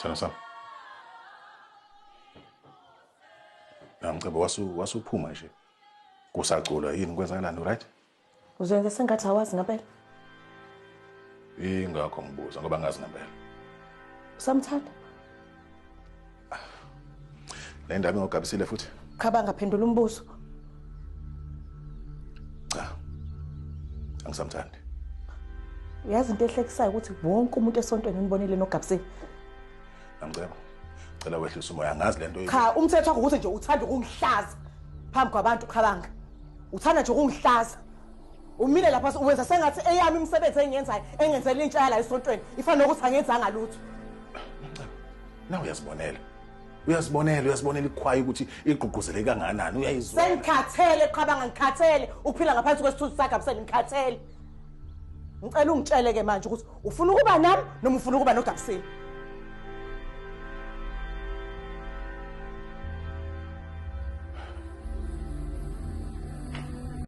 Sithando sami. Namcebo wasuphuma nje. Kusaculwa yini kwenzakalani, right? Uzoyenza sengathi awazi ngempela. Ingakho ngibuza ngoba ngazi ngempela. Usamthanda? Le ndaba ingogabisile futhi. Qhabanga, phendula umbuzo. Cha. Angisamthandi. Uyazi into ehlekisayo ukuthi wonke umuntu esontweni unibonile noGabisile. Namcebo. Cela wehlise umoya, angazi lento. Cha, umthetho wakho ukuthi nje uthanda ukungihlaza phambi kwabantu Qhabanga. Uthanda nje ukungihlaza. Umile lapha uwenza sengathi eyami imisebenzi engiyenzayo engenzela intsha yala esontweni ifana nokuthi angenzanga lutho. Na uyazibonela. Uyazibonela, uyazibonela ikhwayi ukuthi igqugquzele kangakanani, uyayizwa. Sengikhathele Qhabanga, ngikhathele ukuphila ngaphansi kwesithunzi sakho, ngikhathele. Ngicela ungitshele ke manje ukuthi ufuna ukuba nami noma ufuna ukuba noGabisile.